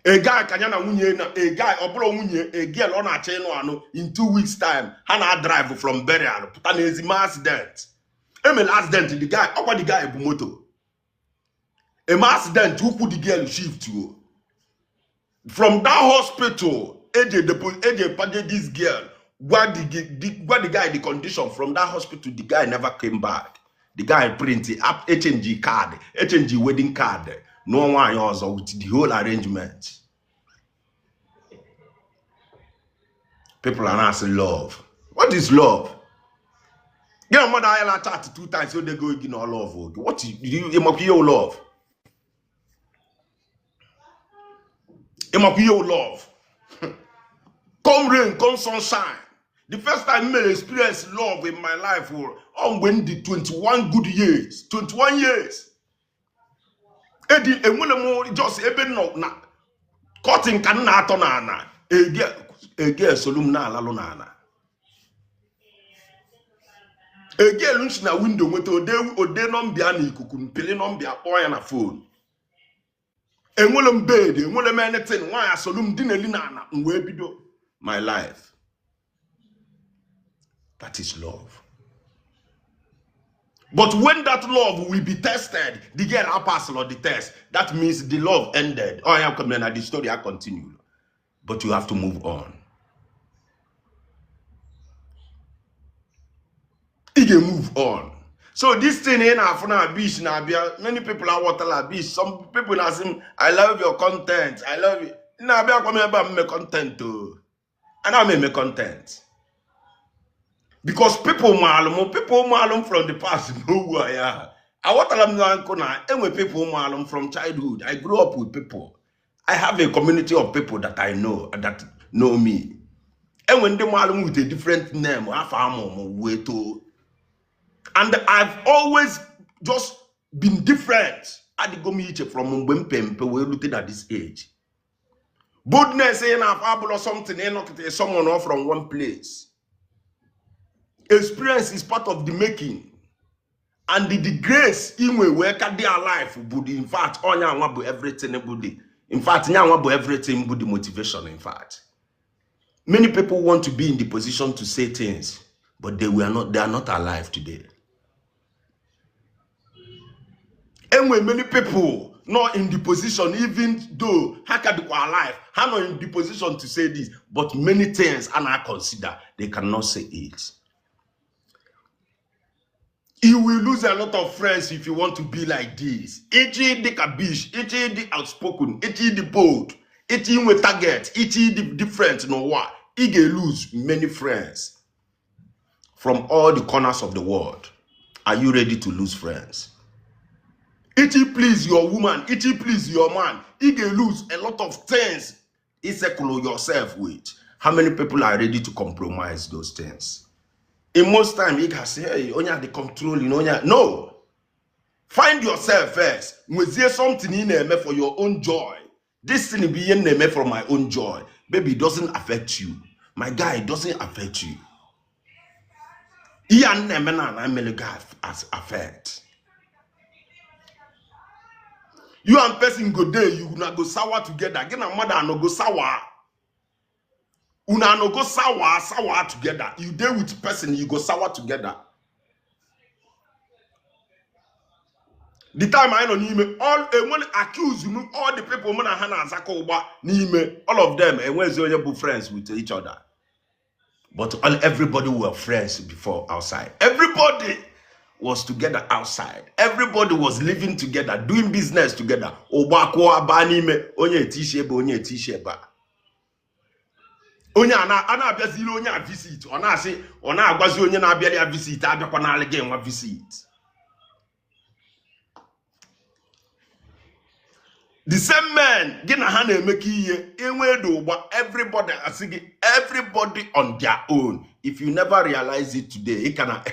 A guy ka ya na nwunye na a guy, ọ bụrụ nwunye, a girl ọ na-achọ ịnụ anụ in 2 weeks time, ha na-drive from burial pụta n'ezi ma accident. Emere accident, the guy, ọkwa the guy bụ moto eme accident, ụkwụ the girl shift o from that hospital eji depo eji paje this girl, gwa the guy the condition. From that hospital, the guy never came back. The guy print up, echange card, echange wedding card, nụọ nwaanyị ọzọ with the whole arrangement. People are na-asị love. What is love? Gị na mmadụ anyala chat two times, odego gị na ọ love gị. What ịmakwa ihe wụ love? Ịmakwa ihe wụ love? Come rain, come sunshine. The first time m mere experience love in my life wụ ọ mgbe m dị 21 good years, 21 years. Edi enwere m just ebe m nọ na curtain ka m na-atọ n'ana, ege esolu m na-alalụ n'ana. Egelu m si na window nweta ode ode nọmba na ikuku mpili nọmba kpọọ ya na phone. Enwere m bed, enwere m anything. Nwaanyị asolu m dineli n'ana, m wee bido my life. That is love. But when that love will be tested, the girl pass the test, that means the love ended. Oh ya come na the story I continue, but you have to move on. Ị ga-move on. So this thing ị na-afụ na beach na-abịa, many people aghọtala beach. Some people na-asị m, "I love your content, I love it." Na-abịa akwa m ebe a mme content o, ana m eme content because people maalụ m, people maalụ m from the past n'owu ya. Aghọtara m na nkụ na enwe people maalụ m from childhood. I grew up with people. I have a community of people that I know, that know me. Enwe ndị maalụ m with a different name, afọ amụ m wee too, and I've always just been different. Adịgo m iche from mgbe m pe mpe wee rute na this age. Boldness ị na-afọ abụlọ something ịnọkịta someone off from one place. Experience is part of the making, and the grace inwe wee ka dị alive bụ the, in fact, onye anwa bụ everything, bụ the, in fact, nye anwa bụ everything, bụ the motivation. In fact, many people want to be in the position to say things, but they were not, they are not alive today. Enwe many people not in the position, even though ha ka dịkwa alive, ha nọ in the position to say this, but many things a na consider, they cannot say it. You will lose a lot of friends if you want to be like this. Ichi dị ka bish, ichi dị outspoken, ichi dị bold, ichi inwe target, ichi dị different n'ụwa, ị ga-lose many friends from all the corners of the world. Are you ready to lose friends? Ichi please your woman, ichi please your man, ị ga-lose a lot of things isekulu yourself with. How many people are ready to compromise those things? In most time, ị ga-asị, "Hey, onye a dị controlling, onye a." No, find yourself first. Nwezie something ị na-eme for your own joy. This thing bụ ihe m na-eme for my own joy. Baby, it doesn't affect you. My guy, it doesn't affect you. Ihe a m na-eme na ana emele gị as affect you. And person go dey, you una go sour together. Gị na mmadụ anọ go sour, una anọ go sour sour together. You dey with person, you go sour together. The time anyị nọ n'ime all, enwere accuse m, all the people mụ na ha na-azakọ ụgba n'ime, all of them enwezi onye bụ friends with each other, but all, everybody were friends before outside. Everybody was together outside. Everybody was living together, doing business together. Ụgba kụọ aba n'ime, onye eti isi ebe, onye eti isi ebe a, onye a na-abịaziri onye a visit, ọ na-asị, ọ na-agwazi onye na-abịara ya visit, abịakwa n'alị gị nwa visit. The same men gị na ha na-emekọ ihe enwe edo ụgba, everybody asị gị, everybody on their own. If you never realize it today, ị ka na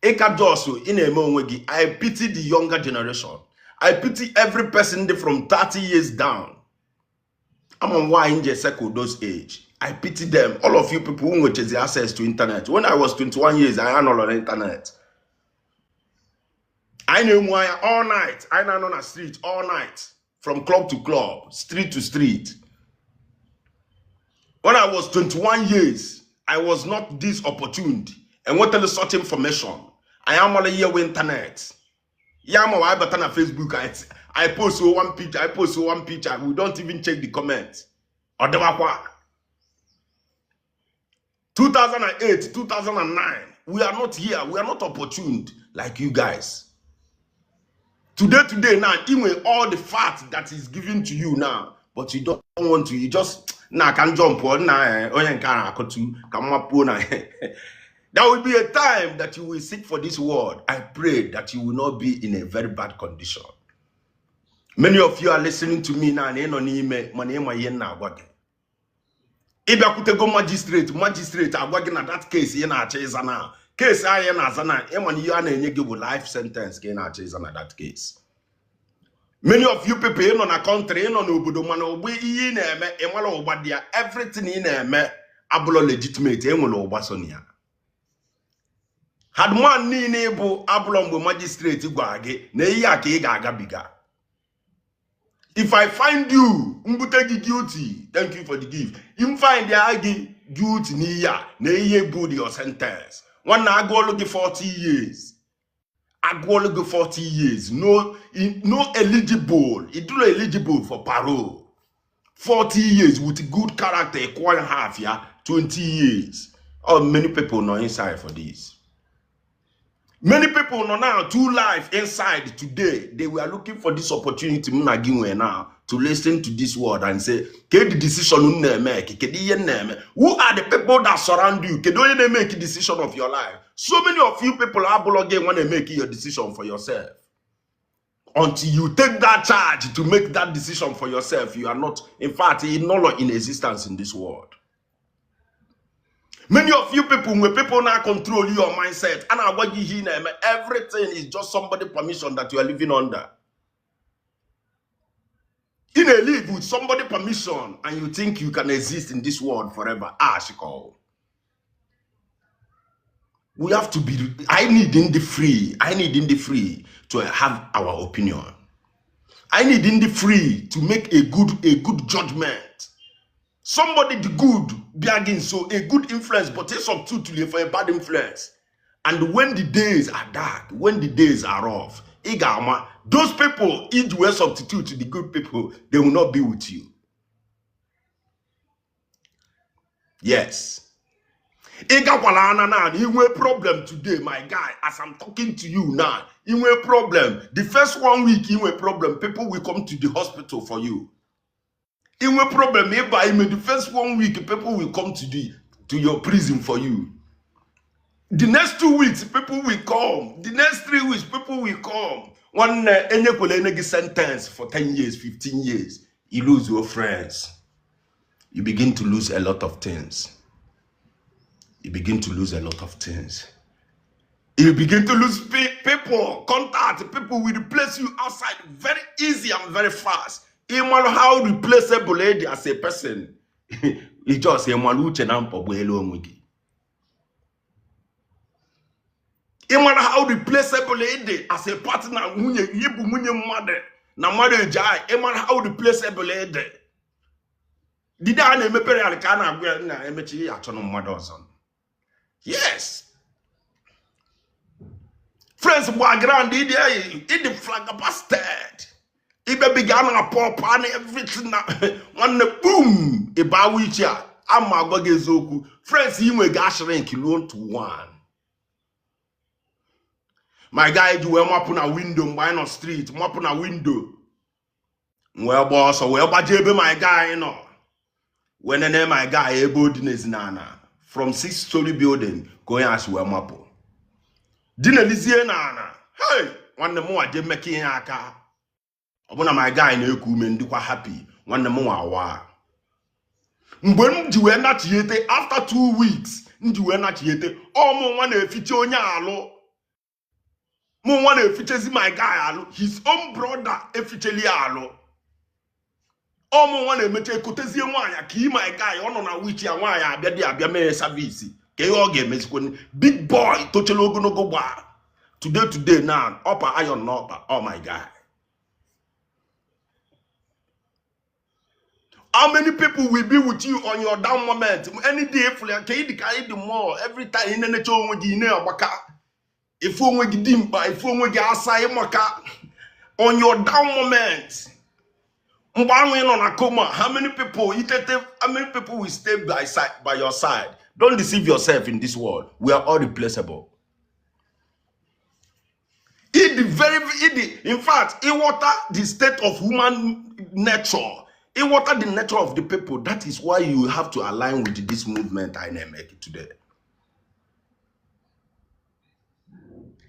ị ka just ị na-eme onwe gị. I pity the younger generation. I pity every person dị from 30 years down. Ama m why nje circle those age. I pity them. All of you people who nwechezi access to internet. When I was 21 years, I anọrọ na internet. Anyị na-enwu anya all night, anyị na-anọ na street all night. from club to club, street to street. When I was 21 years, I was not this opportune and wanted such information. I am on a year with internet. Yeah, I'm a bata na Facebook. I post one picture, I post one picture. We don't even check the comments. Ọ dịbakwa. 2008, 2009. We are not here. We are not opportuned like you guys. Today, today, now, even all the fact that is given to you now, but you don't want to, you just na can jump on na onye nke a na-akụtu ka mma puo na. There will be a time that you will seek for this word. I pray that you will not be in a very bad condition. Many of you are listening to me now, na ị nọ n'ime mana ịma ihe m na-agwa gị. Ịbịakwutego magistrate, magistrate agwa gị na that case ị na-achọ ịza na case ahụ ị na-aza na ịma na ihe a na-enye gị bụ life sentence ka ị na-achọ ịza na that case. Many of you people, ị nọ na country, ị nọ n'obodo, mana ụgbọ ihe ị na-eme, ị mara ụgba dị ya. Everything ị na-eme abụlọ legitimate, enwere ụgba so na ya. Hardman niile bụ abụlọ mgbe magistrate gwara gị na ihe a ka ị ga-agabiga. If I find you, mbute gị guilty, thank you for the gift. If find ya gị guilty n'ihe a na ihe bụ your sentence, nwanne, agụọlụ gị 40 years, agụọlụ gị 40 years, no eligible, ịdụrụ eligible for parole. 40 years with good character, ịkwụọ ya half ya, 20 years. Oh, many people nọ inside for this. Many people nọ now two life inside today. They were looking for this opportunity m na gị nwere now to listen to this word and say, kedu decision m na-eme? Kedu ihe m na-eme? Who are the people that surround you? Kedu onye na-emeke decision of your life? So many of you people abụlọ gị nwa na-emeke your decision for yourself. Until you take that charge to make that decision for yourself, you are not, in fact, you're not in existence in this world. Many of you people, when people now control your mindset, and I want you here, everything is just somebody permission that you are living under. In a live with somebody permission, and you think you can exist in this world forever. Ah, Shiko. We have to be. I need in the free. I need in the free to have our opinion. I need in the free to make a good judgment. Somebody the good begging so a good influence, but it's substitute for a bad influence. And when the days are dark, when the days are rough, ị ga-ama, those people, each will substitute to the good people, they will not be with you. Yes. Ị gakwala ana now, inwe problem today, my guy, as I'm talking to you now, inwe problem. The first one week, inwe problem, people will come to the hospital for you. Inwe problem, ịba ime, the first one week, people will come to your prison for you. The next 2 weeks, people will come. The next 3 weeks, people will come. Nwanne, enyekwala ene gị sentence for 10 years, 15 years. You lose your friends. You begin to lose a lot of things. You begin to lose a lot of things. You begin to lose people, contact. People will replace you outside very easy and very fast. Ịmalụ how replaceable ị dị as a person. You just ịmalụ uche na mkpọgbu elu onwe gị. Ịmara how replaceable ị dị as a partner, nwunye, ịbụ nwunye mmadụ na marriage ahụ. Ịmara how replaceable ị dị. Dide a na-emepere ya ka a na-agwa ya na emechi ya achọ na mmadụ ọzọ. Yes. Friends gba ground, ịdị ịdị flabbergasted. Ibebiga a na-apọ ọpụ na everything na nwanne boom ịba iche a ama agwa gị eziokwu. Friends inwe ga shrink ruo to one. My guy ji wee mapụ na window mgbe anyị nọ street, mapụ na window wee gbaa ọsọ wee gbaje ebe my guy nọ, wee nene my guy ebe o dinezi n'ana from 6 story building ka onye asị wee mapụ dinelizie n'ana. Hey, nwanne m nwa jee mmekọ ihe aka ọbụna my guy na-eku ume, ndịkwa happy. Nwanne m nwa wa mgbe m ji wee nachighete after 2 weeks, m ji wee nachighete ọmụ nwa na-efiche onye alụ mụ nwa na-efichezi my guy alụ, his own brother eficheli ya alụ. Ọmụ nwa na-emecha ekotezie nwaanyị ka ị my guy ọ nọ na wichi ya, nwaanyị abịa dị abịa mee service ka ihe ọ ga-emezikwa. Big boy tochela ogologo gba today today now ọpa iron na ọkpa. Oh my guy. How many people will be with you on your down moment? Any day ịfụrụ ya ka ị dị ka ị dị more every time ị na-enecha onwe gị, ị na-agbaka ifu onwe gị dimkpa, ifu onwe gị asa ịmaka on your down moment. Mgbe ahụ ị nọ na coma, how many people itete, how many people will stay by side, by your side? Don't deceive yourself. In this world, we are all replaceable. It the very it the, in fact, ịghọta the state of human nature, ịghọta the nature of the people. That is why you have to align with this movement I na-eme today.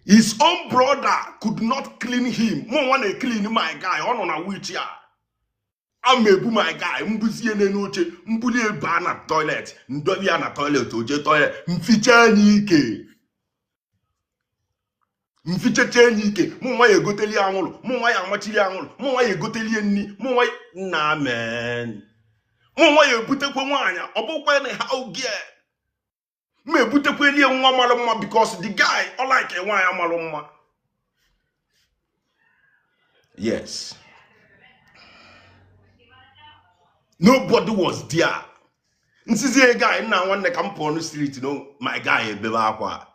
His own brother could not clean him. Mụ nwa na-clean my guy. Ọ nọ na wheelchair, ama ebu my guy, mbuzie n'elu oche, mbulie baa na toilet, ndobe ya na toilet, oje toilet, mficha anya ike, mfichecha enyi ike. Mụ nwa ya egoteli ya anwụrụ, mụ nwa ya amachili ya anwụrụ, mụ nwa ya egoteli ya nni, mụ nwa nna men, mụ nwa ya ebutekwe nwaanyị, ọ bụkwa na ha oge ma ebutekwe elie nwa mara mma, because the guy ọ like nwaanyị mara mma. Yes, nobody was there. Nsizie guy, nna nwanne, ka m pụọ n street, no, my guy ebebe akwa,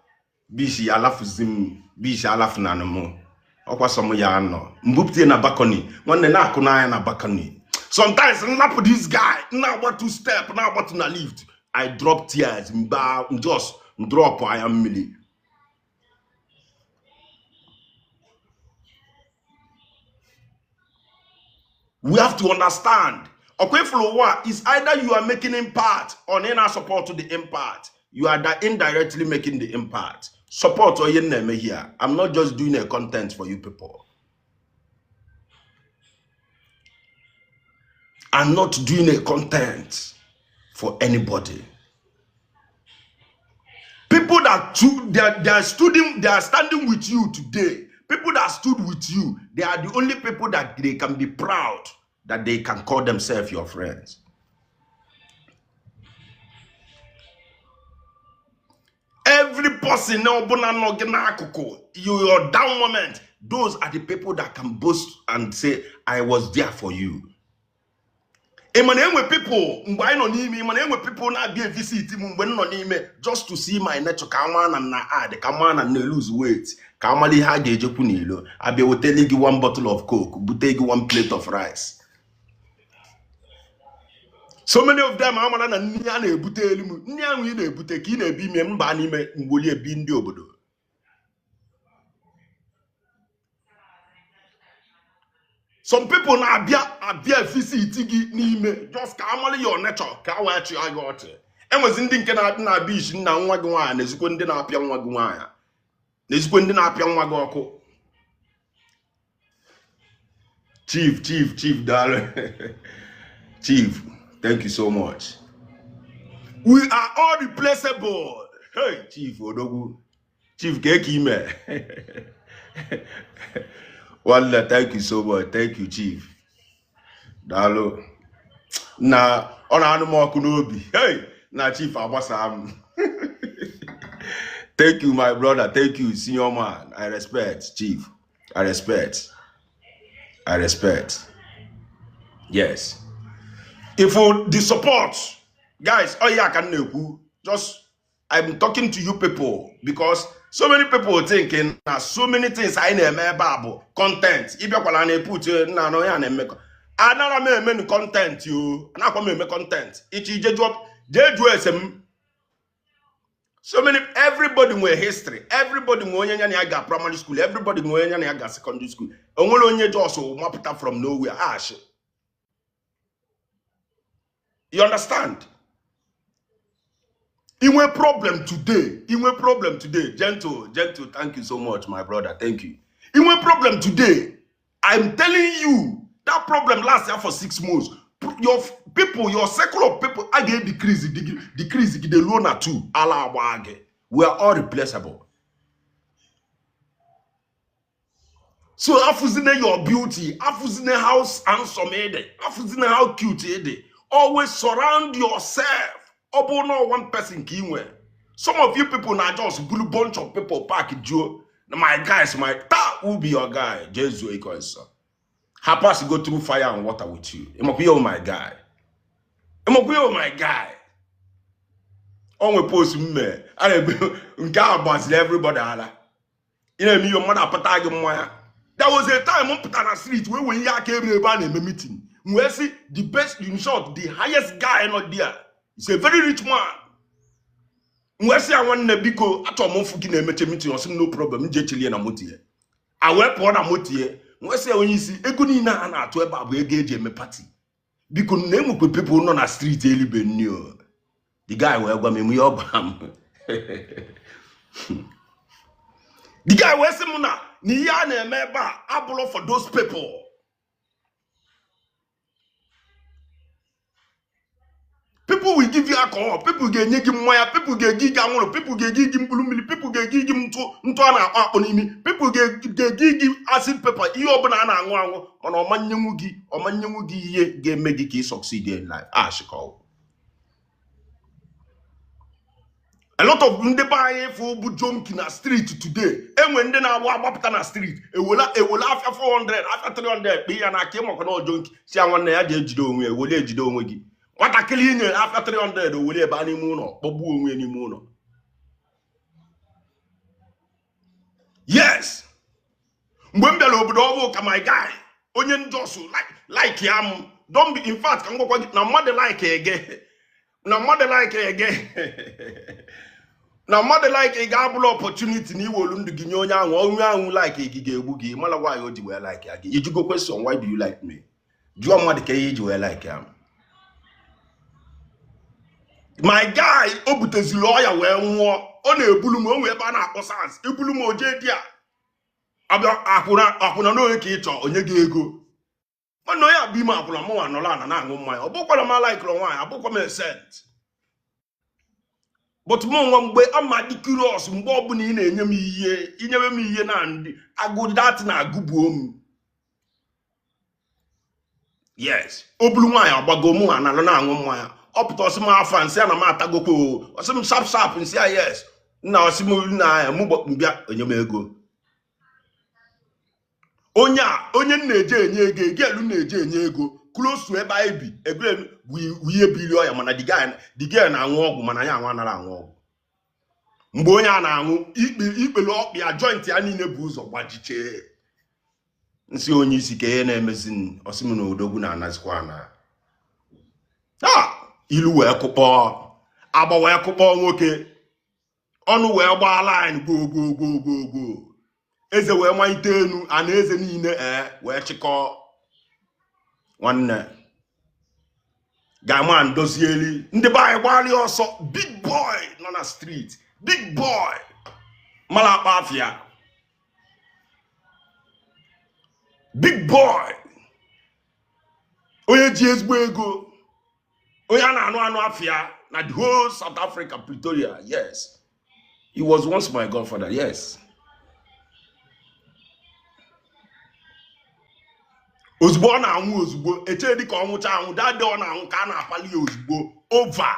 bishi alafuzi m, bishi alafunanụ m, ọkwa sọ m ya nọ mbupụtie na balcony, nwanne na-akụ n'anya na balcony. Sometimes nlapụ this guy, na-agbatu step, na-agbatu na lift, I drop tears, mgbe just drop anya mmiri. We have to understand, ọkwa ifuru ụwa is either you are making impact or na support the impact. You are indirectly making the impact. Support onye na-eme here. I'm not just doing a content for you people. I'm not doing a content for anybody. People that to, they are standing with you today, people that stood with you, they are the only people that they can be proud that they can call themselves your friends. Every person ọbụla nọ gị n'akụkụ your down moment, those are the people that can boast and say, "I was there for you." Ị ma na enwe people mgbe anyị nọ n'ime, ị ma na enwe people na-abịa visit m mgbe m nọ n'ime just to see my nature, ka ama na na add, ka ama na na lose weight, ka amala ihe a ga-ejekwu n'ilo, abịa wetele gị one bottle of coke, bute gị one plate of rice. So many of them amara na nri a na-ebute elu m, nri ahụ ị na-ebute ka ị na-ebi ime mba n'ime mgboli ebi ndị obodo. Some people na-abịa abịa visit gị n'ime just ka amara your nature, ka a wee chịa gị ọchị. Enwezi ndị nke na-abịa na-abịa isi nna nwa gị nwaanyị, na-ezikwe ndị na-apịa nwa gị nwaanyị, na-ezikwe ndị na-apịa nwa gị ọkụ. Chief, chief, chief, daalụ. Chief, thank you so much. We are all replaceable. Hey, chief odogwu, chief, ka eke ime. Wallah, thank you so much. Thank you, chief. Daalụ. Na ọ na-anụ m ọkụ n'obi. Hey, na chief agbasa m. Thank you, my brother. Thank you, senior man. I respect, chief. I respect. I respect. Yes. If the support, guys, oh yeah, I can na-ekwu. Just I'm talking to you people because so many people thinking na so many things anyị na-eme ebe a bụ content. Ịbịakwala na eput nna na onye a na-emekọ. Anara m eme content o. Anakwa m eme content. Ichi ije jụọ, jee jụọ ese m. So many, everybody nwere history. Everybody nwe onye ya na ya ga primary school. Everybody nwe onye ya na ya ga secondary school. Onwere onye just mapụta from nowhere. Ash. You understand? Inwe problem today. Inwe problem today. Gentle, gentle, thank you so much, my brother. Thank you. Inwe problem today. I'm telling you, that problem lasts here for 6 months. Your people, your circle of people, I get decrease, decrease, the loan at two. Allah wage. We are all replaceable. So afuzine your beauty, afuzine how handsome ị, afuzine how cute ị. Always surround yourself. Ọ bụ no one person ka ị nwee. Some of you people na just bulu bunch of people pack juo. My guys, my that will be your guy. Jesu ike ọsọ. Ha pass go through fire and water with you. Ịmakwa ihe, my guy. Ịmakwa ihe, my guy, o nwe post m mee a na-ebe nke ahụ gbaziri everybody ala. Ị na-eme ihe mmadụ apụta gị mmanya. There was a time m pụtara na street wee wee ihe aka ebe a na-eme meeting, m wee sị the best, in short, the highest guy nọ there is a very rich man. M wee sị ya, nwanne, biko, achọrọ m mfụ gị na-emeche meeting. Ọ sị m no problem, m ji echelie na moto ya. A wee pụọ na moto ya. M wee sị ya, onye isi, ego niile a na-atụ ebe a bụ ego eji eme party. Biko, na enwekwe people nọ na street elibe nni o. The guy wee gwa m emu ihe ọ gwara m. The guy wee sị m na ihe a na-eme ebe a abụrụ for those people. People will give you alcohol, people ga-enye gị mmanya, people ga-egi gị anwụrụ, people ga-egi gị mkpụrụ mmiri, people ga-egi gị ntụ ntụ a na-akpọ akpọ n'imi, people ga-egi gị acid pepper, ihe ọbụla a na-aṅụ aṅụ, mana ọma nyenwu gị ihe ga-eme gị ka ị succeed in life. Ashịkọ a lot of ndị be anyị fụ bụ junkie na street today. Enwe ndị na-agba agbapụta na street, ewela afịa 400, afịa 300, kpe ya n'aka. Ịmakwa na junkie si ya, nwanne ya ji ejide onwe ya, ewele ejide onwe gị. Nwatakịrị inye afịa 300, o were ebe a n'ime ụlọ kpọgbuo onwe ya n'ime ụlọ. Yes, mgbe m bịara obodo, ọ bụ ka my guy onye njọsụ like ya m don't be. In fact, ka m gwakwa gị na mmadụ like gị, na mmadụ like gị, na mmadụ like gị abụla opportunity na iwolu ndụ gị nye onye ahụ. Onye ahụ like gị ga-egbu gị. Mara why o ji wee like ya gị. Ijugo question, "Why do you like me?" Jụọ mmadụ ka ihe iji wee like ya. My guy o buteziri ọya wee nwụọ. Ọ na-ebulu m onwe ebe a na-akpọ SARS, ebulu m oje di a abịa akwụna akwụna n'onye ka ị chọọ onye gị ego. Mana onye abụ ime akwụna, mụnwa nọrọ ana na-aṅụ mmanya. Ọ bụkwara m alaikụrụ nwaanyị, abụkwa m a saint, but mụ nwa mgbe ama dị curious. Mgbe ọbụla ị na-enye m ihe, inyebe m ihe na ndị agụ dat na-agụgbuo m. Yes, o buru nwaanyị agbago, mụ nwa na na-aṅụ mmanya. Ọ pụta, ọsị m afa, nsị a na m atagokwa o. Ọsị m sharp sharp, nsị a yes nna. Ọsị m nna ya mụ mbịa onye m ego. Onye a onye m na-eje enye ego, ego elu na-eje enye ego close to ebe anyị bi, ego elu bụ ihe bili ọya. Mana the girl na-aṅụ ọgwụ, mana ya anwa anaghị aṅụ ọgwụ. Mgbe onye a na-aṅụ ikpe ikpele ọkpụ ya, joint ya niile bụ ụzọ gbajichee. Nsị onye isi ka ihe na-emezi, ọsị m na odogwu na-anazikwa ana a ilu wee kụkpọọ agba wee kụkpọọ nwoke ọnụ wee gbaa line gboo gboo gboo gboo gboo. Eze wee malite enu ana eze niile ee wee chịkọọ. Nwanne ga-ama ndozieli ndị be anyị gbalị ọsọ. Big boy nọ na street, big boy mara akpa afịa, big boy onye ji ezigbo ego, onye a na-anụ anụ afịa na the whole South Africa, Pretoria. Yes, he was once my godfather. Yes, ozugbo ọ na-anwụ, ozugbo eche dị ka ọ nwụcha anwụ dadị, ọ na-anwụ ka a na-apali ya ozugbo over.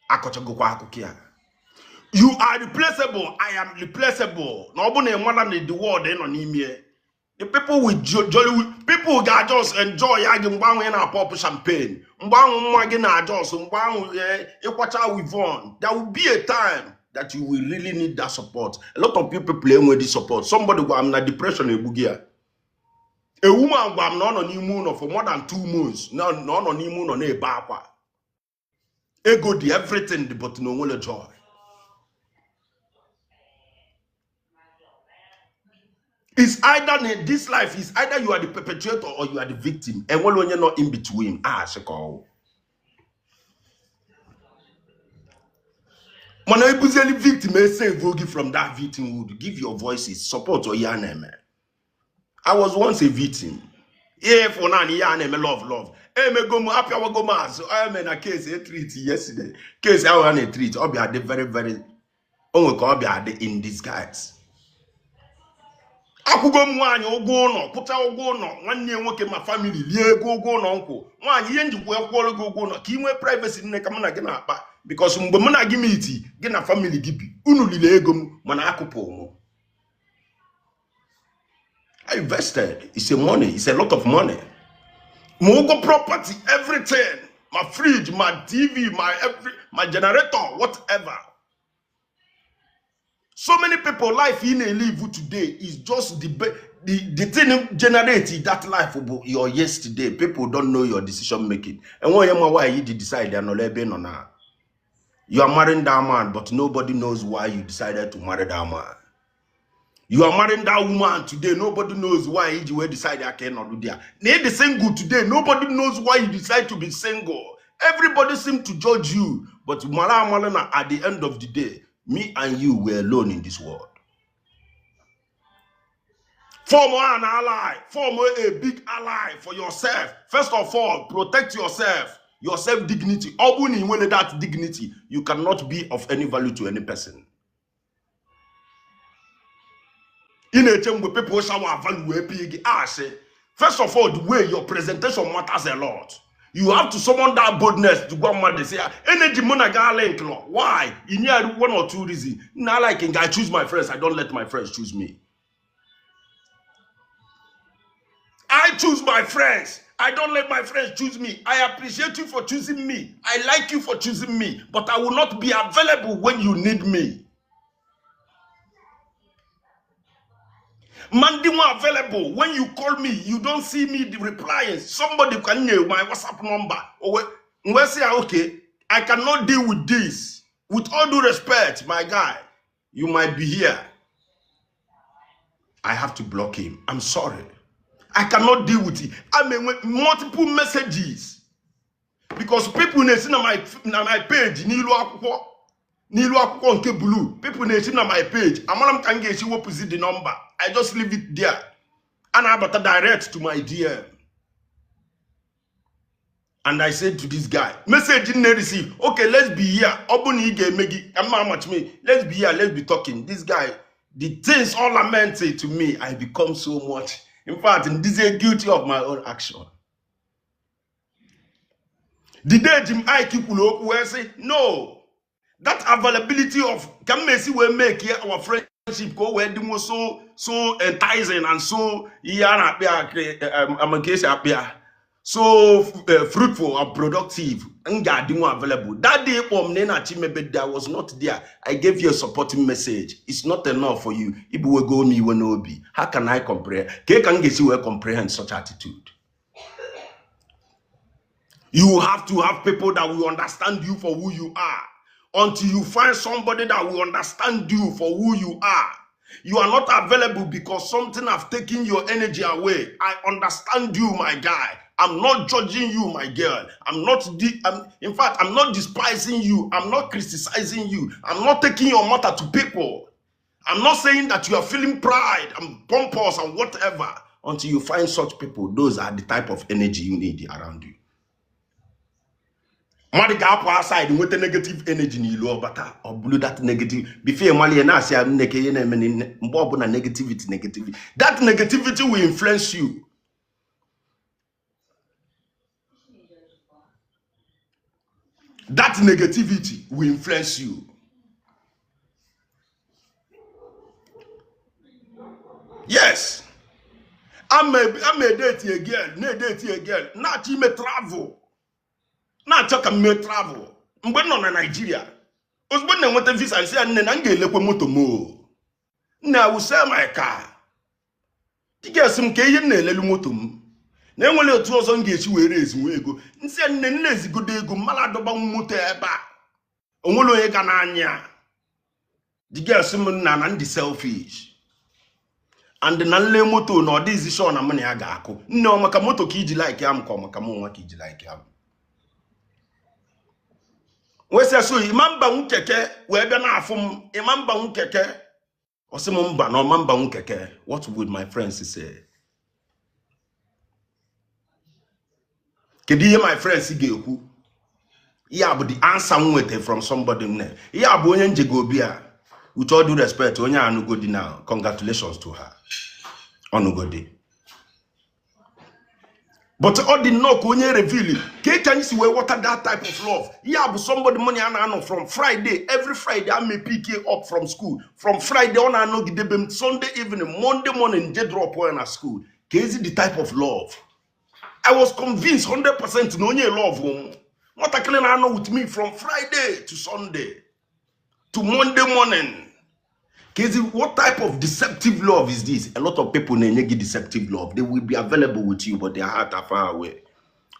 Akọchagokwa akụkọ ya. You are replaceable, I am replaceable. Na ọ bụ na ị mara na the world ị nọ n'ime, the people with jolly people ga-just enjoy ya gị mgbe ahụ ị na-apop champagne, mgbe ahụ nwa gị na-ajọs, mgbe ahụ ịkwacha weave-on. There will be a time that you will really need that support. A lot of you people enweghị support. Somebody gwa m na depression egbu gị ya. A woman gwa m na ọ nọ n'ime ụlọ for more than 2 months, na ọ nọ n'ime ụlọ na-ebe akwa. Ego dị, everything dị, but na onwere joy. It's either in this life is either you are the perpetrator or you are the victim. Enwere onye nọ in between. Ah, sị ka ọ mana ebuzieli victim esave gị from that victimhood. Give your voices support. Ihe a na-eme, I was once a victim. Ihe fụ naanị ihe a na-eme, love love emego m, apịawago m azụ eme na case etreat yesterday. Case ahụ a na-etreat, ọ bịa dị very very, o nwe ka ọ bịa dị in disguise. Akwụgo m nwaanyị ụgwọ ụlọ, kwụcha ụgwọ ụlọ nwanne ya nwoke, ma family lie ego ụgwọ ụlọ nkwụ nwaanyị. Ihe njikwa kwụọrọ gị ụgwọ ụlọ ka ị nwee privacy, nne, ka mụ na gị na-akpa, because mgbe mụ na gị miti, gị na family gị bi, unu liri ego m, mana akụpụ m. I invested. It's a money, it's a lot of money. Ma ụgwọ property, everything. Ma fridge, ma TV, ma every, ma generator, whatever. So many people, life ị na-elive today is just the thing generate that life bụ your yesterday. People don't know your decision making. Enwe onye ma why you ji decide ya nọrọ ebe ị nọ na. You are marrying that man, but nobody knows why you decided to marry that man. You are marrying that woman today, nobody knows why you ji wee decide ya ka ị nọdụ there. Na ị dị single today, nobody knows why you decide to be single. Everybody seem to judge you, but mara amara na at the end of the day, me and you were alone in this world. Form an ally, form a big ally for yourself. First of all, protect yourself, your self dignity. Ọ bụrụ na ị nwere that dignity, you cannot be of any value to any person. Ị na-eche mgbe people shower value wee pie gị asị. First of all, the way your presentation matters a lot. You have to summon that boldness to gwa mmadụ sị ya energy mụ na gaa link lọ. Why? Ị nye ya one or two reasons. Na like I choose my friends, I don't let my friends choose me. I choose my friends. I don't let my friends choose me. I appreciate you for choosing me. I like you for choosing me, but I will not be available when you need me. Mandy won't available when you call me. You don't see me replying. Somebody can hear my WhatsApp number. Or we say, okay, I cannot deal with this. With all due respect, my guy, you might be here. I have to block him. I'm sorry. I cannot deal with it. I mean, with multiple messages because people na-esi na my page n'ilu akwụkwọ nke blue. People na-esi na my page. Amara m ka m ga-esi wepụzi the number. I just leave it there. A na-abata direct to my DM. And I said to this guy, message m na-receive, okay, let's be here. Ọ bụ na ị ga-eme gị, ka mma amachi me, let's be here, let's be talking. This guy, the things all lamented to me, I become so much. In fact, this is guilty of my own action. The day Jim Ike kwuru okwu wee sị, no, that availability of ka m esi wee make here our friendship ka o wee dịnwo so enticing and so ihe a na-akpị ya ama nke esi akpị ya so fruitful and productive, m ga-adịnwo available. That day kpọm na ị na-achọ imebe, I was not there. I gave you a supporting message. It's not enough for you. Ibuwego m iwe n'obi. How can I comprehend ka m ga-esi wee comprehend such attitude? You have to have people that will understand you for who you are. Until you find somebody that will understand you for who you are. You are not available because something have taken your energy away. I understand you, my guy. I'm not judging you, my girl. I'm not, in fact, I'm not despising you. I'm not criticizing you. I'm not taking your matter to people. I'm not saying that you are feeling pride and pompous and whatever. Until you find such people, those are the type of energy you need around you. Mmadụ ga-apụ aside nweta negative energy n'ilu ọbata ọ bụrụ that negative before ịmali ya na-asị ya nne ka ihe na-eme nne mgbe ọbụla negativity, negativity, that negativity will influence you. That negativity will influence you. Yes, I'm a date a girl, na-edate a girl, na-achọ ime travel, na-achọ ka m mee travel mgbe m nọ na Naịjirịa. Ozugbo m na-enweta visa, nsị ya, nne, na m ga-elekwe moto m o. Nne, I will sell my car. Ị ga-esi m ka ihe m na-elelu moto m na enwere otu ọzọ m ga-esi were ezinwe ego. Nsị ya, nne, nne, ezigodo ego m mara adọbanwu moto ebe a, onwere onye ga n'anya. The girl sị m, nna, na ndị selfish and na nle moto na ọ dịghịzi sure na mụ na ya ga-akụ. Nne, ọ maka moto ka iji like ya m, ka ọ maka mụ nwa ka iji like ya m? Wee sị ya, so ịma mbanwu keke wee bịa na-afụ m, ịma mbanwu keke? Ọ sị m mba, na ọma mbanwu keke. What would my friends say? Kedu ihe my friends ga-ekwu? Ihe a bụ the answer m nweta from somebody. Nne, ihe a bụ onye njego obi a. With all due respect, onye anụgodi now, congratulations to her, ọnụgodi, but ọ dị nnọọ ka onye reveal ka ka anyị si wee water that type of love. Ihe a bụ somebody money a na-anọ from Friday, every Friday I may pick you up from school. From Friday ọ na-anọgide be m Sunday evening, Monday morning je drop ya na school. Ka ezi the type of love. I was convinced 100% na onye love m, Nwatakịrị na-anọ with me from Friday to Sunday to Monday morning. Kezi, what type of deceptive love is this? A lot of people na-enye gị deceptive love. They will be available with you, but their heart are far away.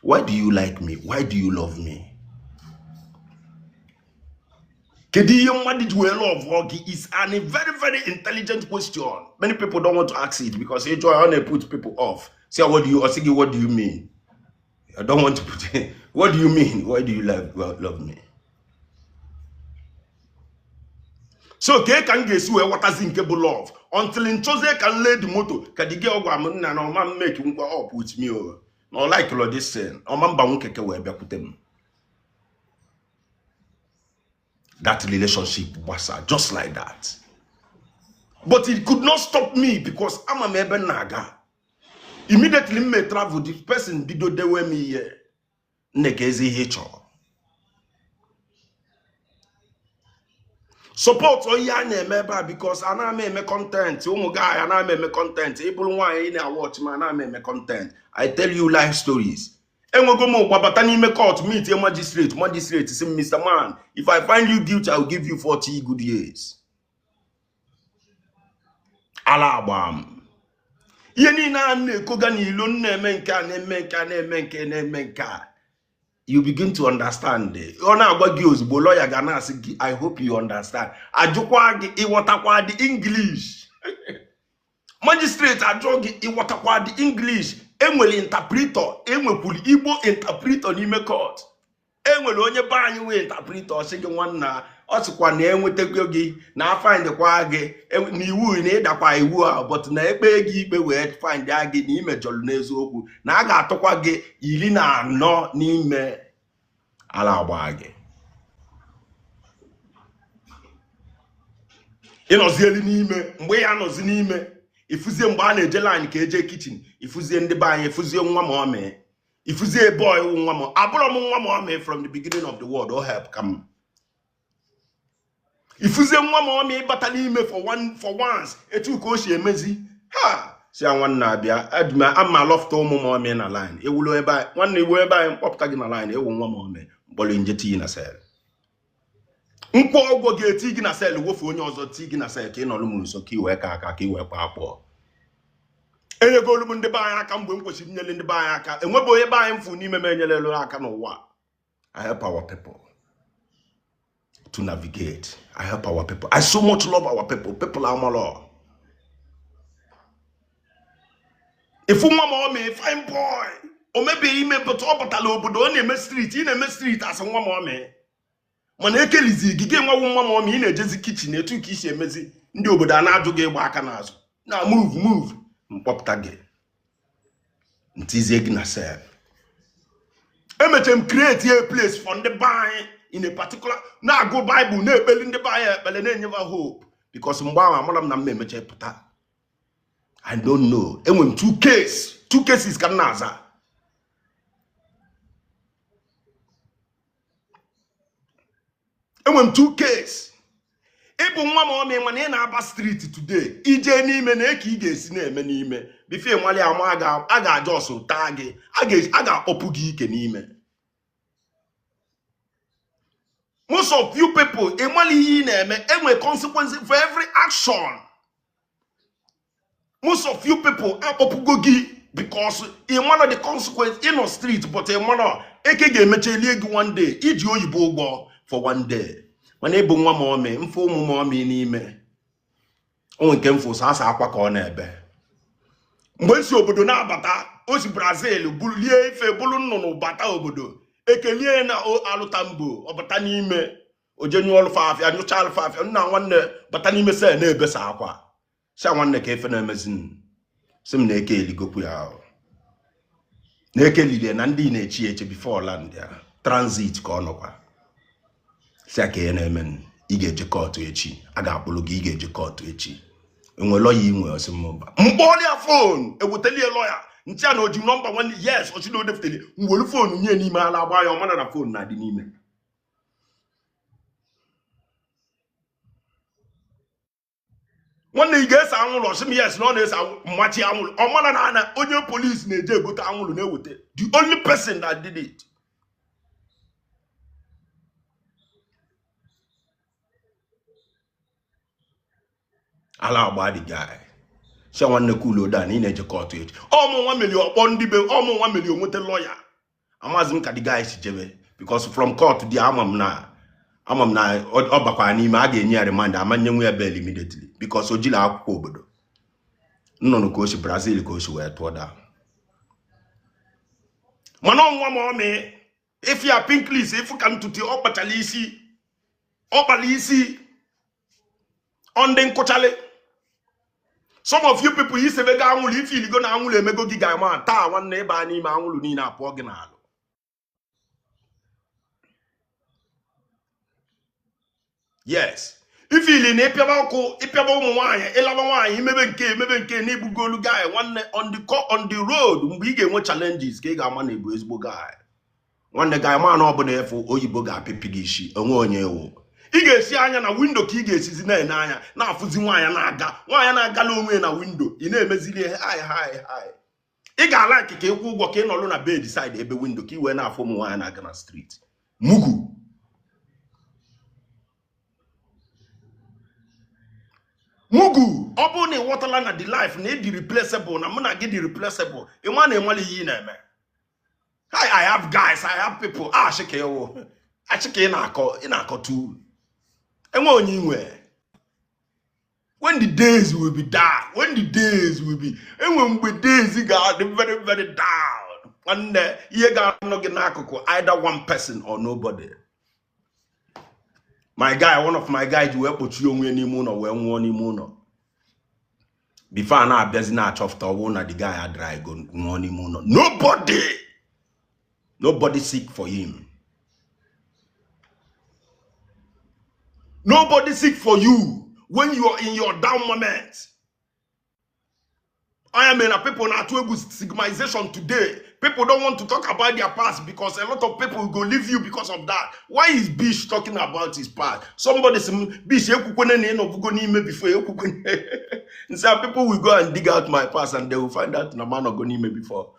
Why do you like me? Why do you love me? Kedu ihe mmadụ ji wee love gị is an a very very intelligent question. Many people don't want to ask it because ịjụ ọ na-put people off. Say what do you, or say what do you mean? I don't want to put it. What do you mean? Why do you love me? So kee ka m ga-esi wee ghọtazi nke bụ love until m chọzie ka m lee the moto ka di gị ọgwa m nna na ọma m make ngwa up with me o na ọ like lo this thing ọma mba nwoke ke wee bịakwute m. That relationship gbasa just like that. But it could not stop me because ama m ebe m na-aga. Immediately m may travel, the person bido dewe m ihe nne ka ezi ihe ị chọrọ. Support ihe a na-eme ebe a because ana m eme content ụmụ gị ana m eme content ị bụrụ nwaanyị ị na-awatch ma ana m eme content. I tell you life stories. Enwego m gbabata n'ime court meet a magistrate. Magistrate sị m, Mr. Man, if I find you guilty, I will give you 40 good years. Ala agba m. Ihe niile a na-ekoga n'ilo na-eme nke a na-eme nke a na-eme nke na-eme nke a. You begin to understand. Ọ na-agwa gị ozugbo lawyer ga na-asị gị, I hope you understand. Ajụkwa gị ịghọtakwa the English. Magistrate ajụọ gị ịghọtakwa the English. Enwere interpreter, enwekwuru Igbo interpreter n'ime court. Enwere onye be anyị wee interpreter ọ sị gị nwanna ọ sịkwa na enwetago gị na afindkwa gị na iwu na ịdakwa iwu a but na ekpe gị ikpe wee find gị na imejọrọ n'eziokwu na a ga-atụkwa gị 14 n'ime ala agba gị. Ịnọzieli n'ime mgbe ya nọzi n'ime ifuzie mgbe a na-eje line ka eje kitchen ifuzie ndị be anyị ifuzie nwa ma ọ mee ifuzie boy wụ nwa m abụrọ m nwa ma ọ mee from the beginning of the world o help ka m ifuzie nwa ma ọ mee ịbata n'ime for once etu ka o si emezi ha si ya nwanne abịa adịma ama alọfụta ụmụ ma ọ mee na line ewulo ebe anyị nwanne iwu ebe anyị mkpọpụta gị na line ewu nwa ma ọ mee mkpọrọ nje tinye na cell nkwọ ụgwọ ga-eti gị na cell wofu onye ọzọ ti gị na cell ka ị nọrọ m nso ka ị wee ka aka ka ị wee kpaa akpọ. Enyegolu m ndị be anyị aka mgbe m kwesịrị inyere ndị be anyị aka enwebe onye be anyị mfu n'ime m enyerelu aka n'ụwa. I help our people to navigate. I help our people. I so much love our people. People amalo. Ifu nwa ma ọ mee fine boy o mebeghị ime pụta ọ batala obodo ọ na-eme street ị na-eme street asị nwa ma ọ mee mana ekelizi gị gị nwawu nwa ma ọ mee ị na-ejezi kitchen etu ka isi emezi ndị obodo a na-ajụ gị ịgba aka n'azụ na move move mkpọpụta gị ntizie gị na cell. Emechere m create a place for ndị be anyị in a particular na-agụ Bible na-ekpeli ndị be anyị ekpele na-enyeba hope because mgbe ahụ amara m na m emecha pụta. I don't know. Enwere m two cases ka m na-aza. Enwere m two case. Ịbụ nwa ma ọ mee mana ị na-aba street today ije n'ime na eke ị ga-esi na-eme n'ime bifie nwale ama a ga-aja ọsọ taa gị a ga-akpọpụ gị ike n'ime. Most of you people ịmala ihe ị na-eme enwe consequence for every action. Most of you people akpọpụgo gị because ịmala the consequence ị nọ street but ịmala eke ga-emecha elie gị one day iji oyibo ụgwọ for one day mana ịbụ nwa ma ọ mee mfe ụmụ ma ọ mee n'ime onwe nke mfụ sọ asa akwa ka ọ na-ebe mgbe nsi obodo na-abata o si Brazil lie ife bụrụ nnụnụ bata obodo ekelie na alụta mbụ ọ bata n'ime oje nyụọ alụfa afịa nyụcha alụfa afịa nna nwanne bata n'ime sel na-ebesa akwa si nwanne ka efe na-emezi si m na eke eligokwu ya na eke lilie na ndị na-echi eche before land ya transit ka ọ nọkwa si ka ihe na-eme ị ga-eje court echi a ga-akpụrụ gị ị ga-eje court echi enwe lawyer inwe ọsị mba mkpọrọ phone ewetalie lawyer nche na oji nọmba nwanne yes ochi na odefuteli mwelu phone nye n'ime ala agba ya ọmana na phone na-adị n'ime. Nwanne ị ga-ese anwụrụ ọsị m yes na ọ na-ese mmachi anwụrụ ọmana na ana onye polisi na-eje egote anwụrụ na-eweta the only person that did it. Ala agba the guy. Si nwanne, cool down, ị na-eje court echi. Ọmụ nwa meli ọkpọ ndị be ọmụ nwa meli onweta lawyer. Amazi m ka the guy si jebe, because from court dị, ama m na ọ bakwara n'ime, a ga-enye ya remand, amanye nwe ya bail immediately, because o jiri akwụkwọ obodo nnụnụ ka o si Brazil ka o si wee tụọ daa. Mana ọnwa ma ọ mee ife ya pink list, ifu ka ntutu ọ kpachara isi, ọ kpara isi ọ ndị nkụchalị. Some of you people isebego anwụrụ, ife iligo na anwụrụ emego gị ga-ama taa. Nwanne, ịba n'ime anwụrụ niile apụọ gị n'alụ. Yes, ifili na ịpịaba ọkụ, ịpịaba ụmụ nwaanyị, ịlaba nwaanyị, imebe nke emebe nke na ibugolu guy. Nwanne, on the road, mgbe ị ga-enwe challenges ka ị ga-ama na ebu ezigbo guy. Nwanne, guy ma na ọbụla efu oyibo ga-apịpị gị isi onwe onye ewu. Ị ga-esi anya na window ka ị ga-esizi na-ene anya, na-afụzi nwaanyị na-aga, nwaanyị na-agala onwe ya na window, ị na-emezili ihe hi hi hi. Ị ga-ala ka ịkwụ ụgwọ ka ị nọrọ na bed side ebe window ka ị wee na-afụ ụmụ nwaanyị na-aga na street. Mugu mugu. Ọ bụrụ na ị ghọtala na the life na ịdị replaceable, na mụ na gị dị replaceable, ị ma na ịmala ihe ị na-eme. I have guys, I have people. Achị ka ịwụ, achị ka ị na-akọ, ị na-akọ tu enwe onye inwe. When the days will be dark, when the days will be, enwe mgbe days ga-adị very very down. Nwanne, ihe ga-anọ gị n'akụkụ, either one person or nobody. My guy, one of my guy ji wee kpochie onwe ya n'ime ụlọ wee nwụọ n'ime ụlọ before a na-abịazi na-achọpụta ọwụ na the guy adịra go nwụọ n'ime ụlọ. Nobody, nobody seek for him, nobody seek for you when you are in your down moment. I mean, people na-atụ egwu stigmatization today. People don't want to talk about their past because a lot of people go leave you because of that. Why is Bish talking about his past? Somebody say, "Bish, ekwukwene na ịnọbugo n'ime before ekwukwene." Nsị, people will go and dig out my past and they will find out na man go n'ime before.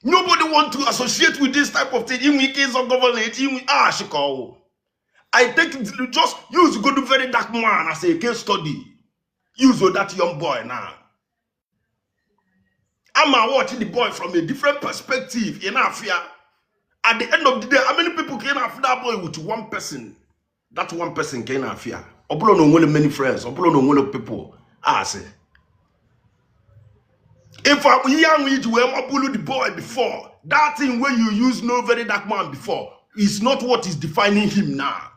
Nobody want to associate with this type of thing. Inwe ike ịzọ governor echi, inwe ah shikọwụ. I take it, just use go do Very Dark Man as a case study. Use that young boy now. I'm watching the boy from a different perspective in Afia. At the end of the day, how many people can have that boy with one person? That one person can Afia. Ọ bụrụ na o nwere many friends, ọ bụrụ na o nwere people. Ah, say. If I young iji wee mabulu the boy before, that thing where you use no Very Dark Man before is not what is defining him now.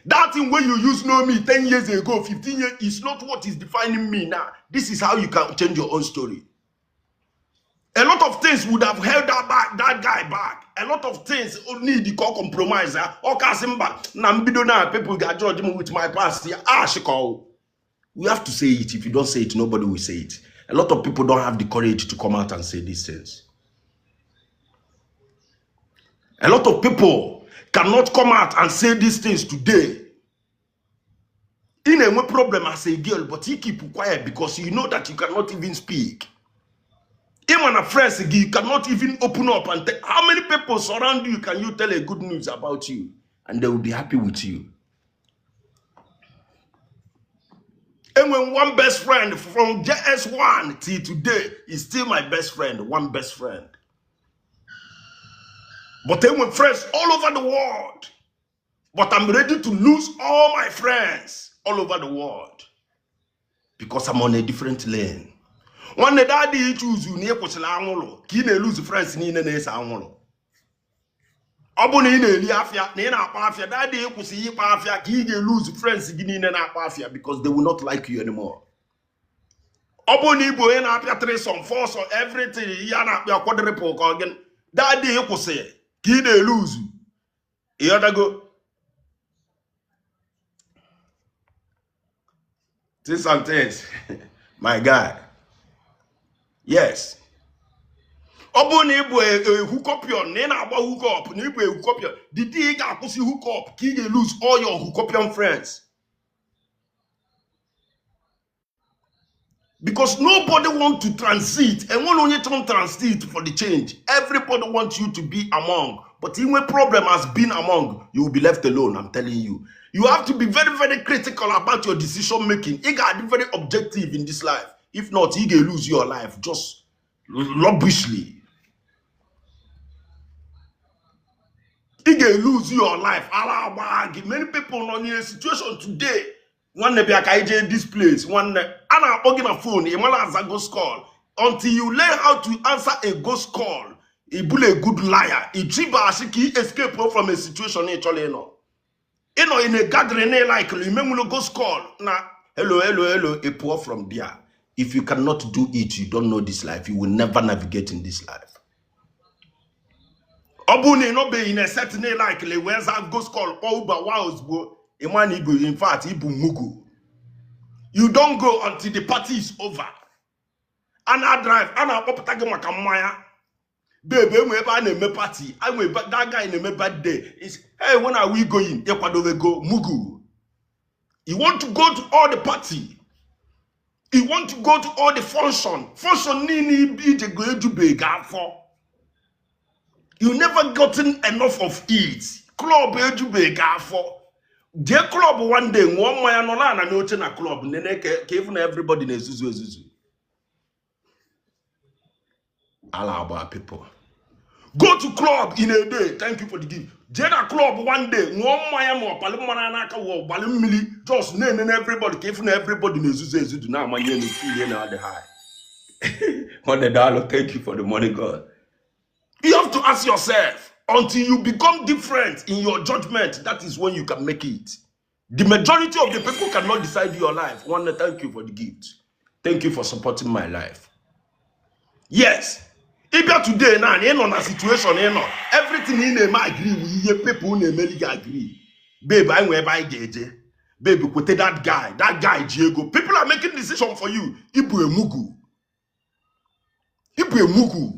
That thing where you use know me 10 years ago, 15 years, is not what is defining me now. This is how you can change your own story. A lot of things would have held that guy back. A lot of things need to call compromise. Ọ kasị mba na mbido na people ga judge me with my past. Ah, shiko. We have to say it. If you don't say it, nobody will say it. A lot of people don't have the courage to come out and say these things. A lot of people cannot come out and say these things today. In a problem as a girl, but you keep quiet because you know that you cannot even speak. Even a friends, you cannot even open up and tell. How many people surround you can you tell a good news about you and they will be happy with you? And when one best friend from JS1 till today is still my best friend, one best friend. But then with friends all over the world. But I'm ready to lose all my friends all over the world because I'm on a different lane. Nwanne, daddy choose na ị kwụsịrị anwụrụ ka ị na-elose friends niile na-ese anwụrụ. Ọ bụ na ị na-eli afịa na ị na-akpa afịa, daddy ịkwụsị ịkpa afịa ka ị ga-elose friends gị niile na-akpa afịa because they will not like you anymore. Ọ bụ na ị bụ onye na-apịa threesome, foursome, everything, ihe a na-akpịa quadruple ka ọ gị, daddy ịkwụsị ka ị na-elose. Ịghọtago? Things and things, my guy. Yes, ọ bụrụ na ị bụ hookupion, na ị na-agba hookup, na ị bụ hookupion, the day ị ga-akwụsị hookup ka ị ga-lose all your hookupion friends because nobody want to transit. Enwere onye chọrọ transit for the change. Everybody wants you to be among, but inwe problem as being among, you will be left alone. I'm telling you. You have to be very, very critical about your decision making. Ị ga-adị very objective in this life. If not, ị ga-lose your life just rubbishly. Ị ga-lose your life. Ara agba gị. Many people nọ in a situation today. Nwanne, bịa ka anyị jee this place. Nwanne, a na-akpọ gị na phone, ị mara aza ghost call. Until you learn how to answer a ghost call, ị bụla a good liar. Ị chiba asị ka ị escape from a situation ị chọrọ ịnọ. Ịnọ in a gathering ị like, imenwulo ghost call na hello, hello, hello, ị pụọ from there. If you cannot do it, you don't know this life. You will never navigate in this life. Ọ bụrụ na ị nọbeghị na set na like wee zaa ghost call, kpọọ Uber wa ozugbo, ị ma na ibu, in fact, ibu mugu. You don't go until the party is over. A na-drive, a na-akpọpụta gị maka mmanya. Babe, enwe ebe a na-eme party, enwe that guy na-eme birthday. Is hey, when are we going? Ịkwadobe go mugu. You want to go to all the party. You want to go to all the function. Function niile ije go ejubeghị afọ. You never gotten enough of it. Club ejubeghị afọ. Jee club one day, ṅụọ mmanya, nọ na n'oche na club, nene ka ịfụ na everybody na-ezuzu ezuzu. Ala agba people. Go to club in a day. Thank you for the gift. Jee na club one day, ṅụọ mmanya ma ọ pali mmanya n'aka wụ gbalị mmiri, just na-enene everybody ka ịfụ na everybody na-ezuzu ezuzu na-amanye elu feel na adị high. $100, thank you for the money, God. You have to ask yourself, until you become different in your judgment, that is when you can make it. The majority of the people cannot decide your life. One, thank you for the gift. Thank you for supporting my life. Yes. Ị bịa today na ị nọ na situation ị nọ, everything ị na-eme agree with ihe people na-emeli gị agree. Babe, anyị nwee ebe anyị ga-eje. Babe, kwete that guy. That guy ji ego. People are making decision for you. Ibu emugu. Ibu emugu.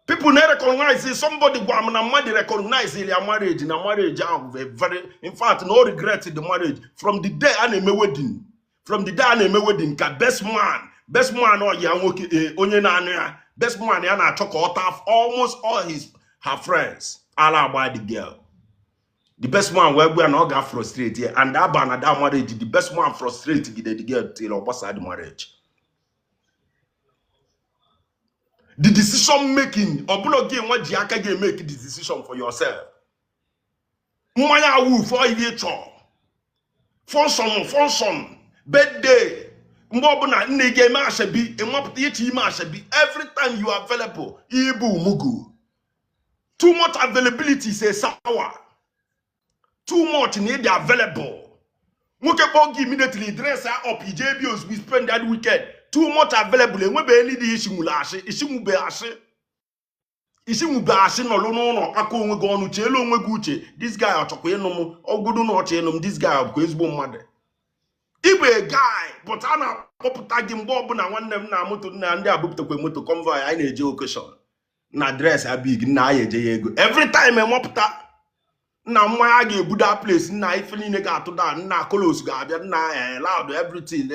People na recognize somebody gwa m na mmadụ recognize ya marriage na marriage ahụ very, in fact, no regret the marriage. From the day a na-eme wedding, from the day a na-eme wedding ka best man ọ ya nwoke, onye na-anụ ya, best man ya na-achọ ka ọ taa almost all his her friends. Ala agba the girl. The best man wee gwa ya na ọ ga-frustrate ya, and aba na that marriage, the best man frustrate gide the girl till ọ gbasa the marriage. The decision making, ọ bụla gị nwa ji aka gị make the decision for yourself. Mmanya awụ fọ ihe chọọ. Function, function, birthday, mgbe ọbụla nne gị eme ashebi, ịmapụta iche ime ashebi. Every time you are available, ibu mugu. Too much availability is a sour. Too much na ịdị available. Nwoke kpọọ gị immediately, dress up, ije ebe ozugbo, spend that weekend. Too much available. Enwebeghị ndị ishinwule asị, ishinwube asị, ishinwube asị. Nọlụ n'ụlọ, kpakọ onwe gị ọnụ, cheelu onwe gị uche. This guy ọ chọkwa ịnụ m? Ọgụdụ na ọchọ ịnụ m, this guy ọ bụkwa ezigbo mmadụ? Ịbụ a guy, but a na-akpọpụta gị mgbe ọbụla. Nwanne m na moto nna ndị abụpụtakwa moto convoy, anyị na-eje occasion na dress abig nna anyị eje ya ego. Every time emọpụta nna mmanya ga-ebuda place, nna ife niile ga-atụ da, nna kolos ga-abịa, nna loud everything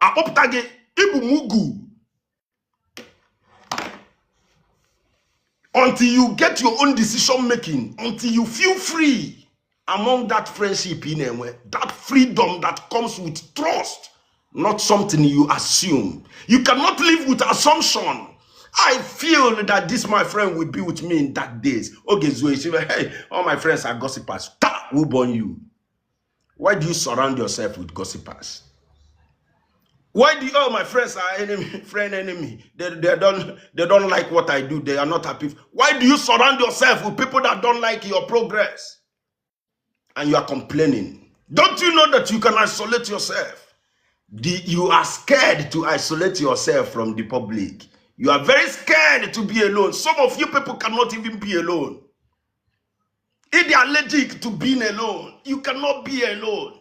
akpọpụta gị. Ịbụ mugu until you get your own decision making, until you feel free among that friendship ị na-enwe, that freedom that comes with trust, not something you assume. You cannot live with assumption. I feel that this my friend will be with me in that days. Okay, so hey, all my friends are gossipers. Ta, who born you? Why do you surround yourself with gossipers? Why do you, oh, my friends are enemy, friend enemy. They don't like what I do. They are not happy. Why do you surround yourself with people that don't like your progress? And you are complaining. Don't you know that you can isolate yourself? You are scared to isolate yourself from the public. You are very scared to be alone. Some of you people cannot even be alone. If they are allergic to being alone, you cannot be alone.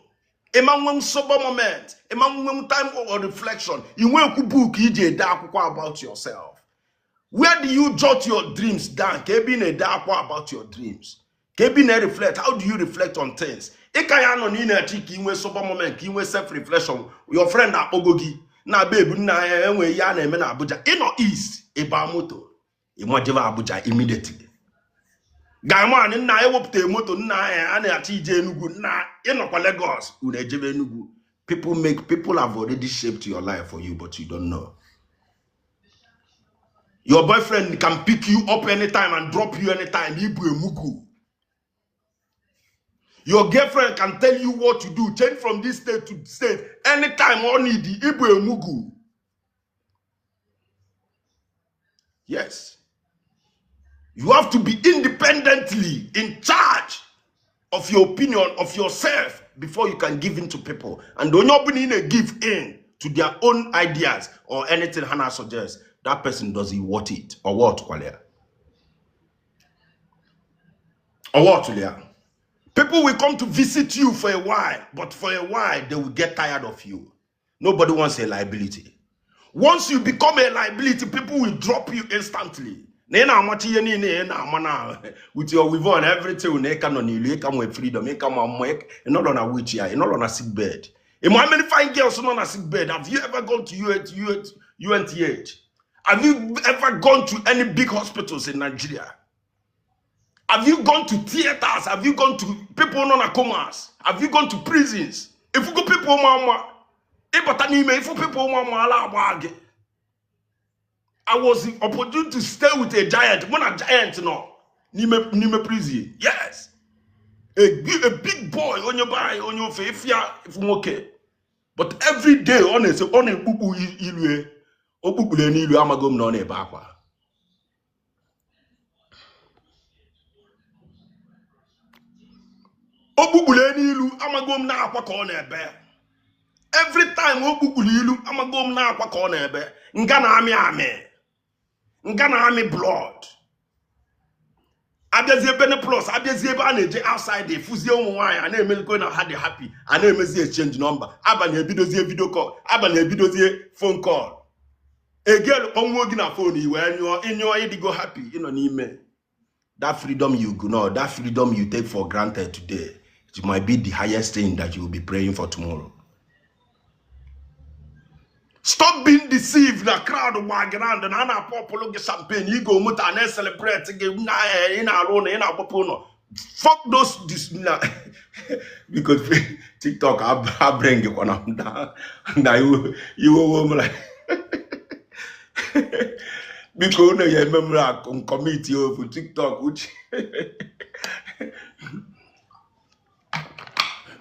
Ema nwe sober moment, ema nwe time or reflection. You nwe book iji ede akwụkwọ about yourself. Where do you jot your dreams down? Ka ebe ị na-ede akwụkwọ about your dreams. Ka ebe ị na-reflect. How do you reflect on things? Ị ka ya nọ na ị na-eche ka ị nwee sober moment, ka ị nwee self reflection. Your friend akpọgo gị na babe nna ya enwe ihe a na-eme na Abuja. Ị nọ east, ịba moto, ịmajebe Abuja immediately. Gaiman nna ewepụta moto nna anyị a na-achọ ije Enugu nna ịnọkwa Lagos unu ejebe Enugu. People have already shaped your life for you, but you don't know. Your boyfriend can pick you up anytime and drop you anytime. Ibu emugu. Your girlfriend can tell you what to do. Change from this state to state anytime or need. Ibu emugu. Yes. You have to be independently in charge of your opinion of yourself before you can give in to people. And onye ọbụla ị na-give in to their own ideas or anything Hannah suggests, that person doesn't want it or what kwalia. Or what kwalia. People will come to visit you for a while, but for a while they will get tired of you. Nobody wants a liability. Once you become a liability, people will drop you instantly. Na ị na-amacha ihe niile ị na-ama na with your weave on everything na ịka nọ n'ilu ịka nwee freedom ịka ma mma ị nọrọ na wheelchair ị nọrọ na sick bed. Ịma how many fine girls nọ na sick bed? Have you ever gone to UNTH? Have you ever gone to any big hospitals in Nigeria? Have you gone to theaters? Have you gone to people nọ na comas? Have you gone to prisons? If you go people ma mma ịbata n'ime ifu people ma mma ala agba gị. I was opportunity to stay with a giant. Mụ na giant nọ n'ime prison. Yes. A big boy onye be anyị onye ofe ifu ya ifu nwoke. But every day ọ na-ese ọ na-ekpukpu ilu o kpukpuru n'ilu amago m na ọ na-ebe akwa. O kpukpuru n'ilu amago m na akwa ka ọ na-ebe. Every time o kpukpuru ilu amago m na akwa ka ọ na-ebe. Nga na-amị amị. Nga na-amị blood. Abịazie ebe plus abịazie ebe a na-eje outside efuzie ụmụ nwaanyị a na-emelikwe na ha dị happy a na-emezi exchange number abalị ebidozie video call abalị ebidozie phone call. Egel kpọnwuo gị na phone i wee nyụọ ịnyụọ ịdịgo happy ịnọ n'ime. That freedom you know, that freedom you take for granted today, it might be the highest thing that you will be praying for tomorrow. Stop being deceived na crowd gba ground na a na-apọpụlụ gị champagne igo moto a na-celebrate gị na ị na-arụ ụlọ ị na-agbapụ ụlọ. Fuck those this na because TikTok I bring kwana na na iwe iwe m like biko unu ya eme m na kọmiti ofu TikTok uche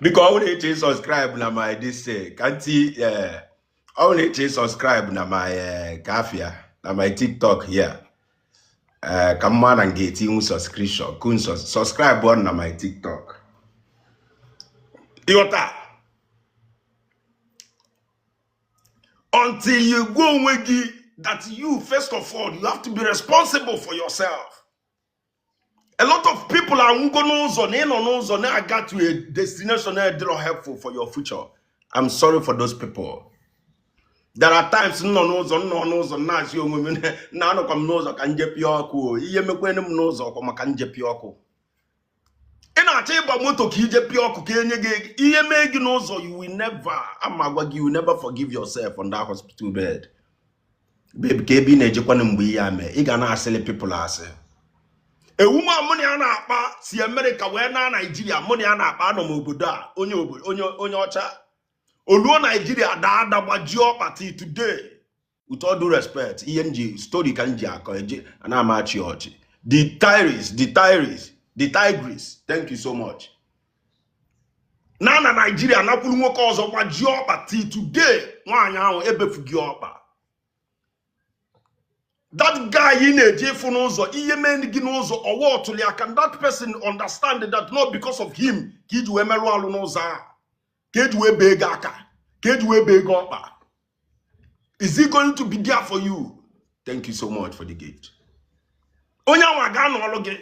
biko ọ bụrụ na ịchọ subscribe na my this ka ntị ọ bụrụ na ịchọ subscribe na my kafia na my TikTok here ka mma na m ga-etinwu subscription kun subscribe on na my TikTok. Ịghọta? Until you go onwe gị that you first of all you have to be responsible for yourself. A lot of people anwụgo n'ụzọ na ịnọ n'ụzọ na-aga to a destination na-edịrọ helpful for your future. I'm sorry for those people. There are times m nọ n'ụzọ m nọ n'ụzọ m na-asị onwe m na anọkwa m n'ụzọ ka nje pịa ọkụ o ihe mekwenu m n'ụzọ ọkwa maka nje pịa ọkụ. Ị na-achọ ịgba moto ka ije pịa ọkụ ka enye gị ego. Ihe mee gị n'ụzọ you will never ama agwa gị you will never forgive yourself on that hospital bed. Babe ka ebe ị na-ejekwanụ mgbe ihe a mee ị ga na-asịlị people asị. Ewu m mụ na ya na-akpa si Amerịka wee na Naijiria mụ na ya na-akpa anọ m obodo a onye obodo onye ọcha oluo Naijiria daa ada gbajie ọkpa till today. With all due respect ihe m ji story ka m ji akọ eje ana m achị ọchị. The Tigris the Tigris the Tigris, thank you so much. Na Naijiria nakwuru nwoke ọzọ gbajie ọkpa till today nwaanyị ahụ ebefughị ọkpa. That guy ị na-eje ịfụ n'ụzọ ihe mee gị n'ụzọ ọwa ọtụli aka that person understand that not because of him ka iji wee merụ alụ n'ụzọ ahụ ka eji wee bee ego aka ka eji wee bee ego ọkpa. Is he going to be there for you? Thank you so much for the gift. Onye ahụ ga-anọ ọlụ gị.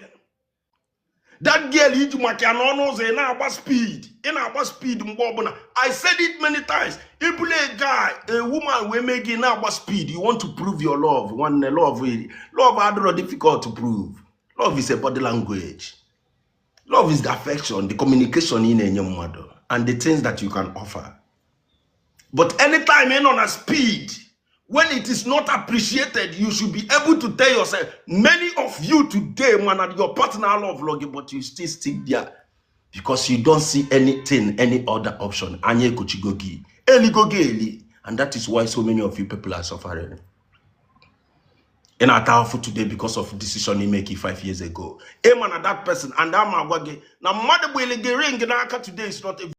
That girl iji maka ya n'ọnụ ụzọ ị na-agba speed ị na-agba speed mgbe ọbụla. I said it many times. Ibule a guy a woman wee mee gị na-agba speed you want to prove your love. Nwanne love love adịrọ difficult to prove. Love is a body language. Love is the affection, the communication ị na-enye mmadụ and the things that you can offer. But anytime ị nọ na speed When it is not appreciated, you should be able to tell yourself. Many of you today, man, your partner love gị, but you still stick there because you don't see anything, any other option. Anya ekochigo gị, eligo gị eli, and that is why so many of you people are suffering. Ị na-ata ahụhụ today because of decision you make 5 years ago. Ịma na that person, and ama agwa gị na mmadụ gbili gị ring n'aka today is not a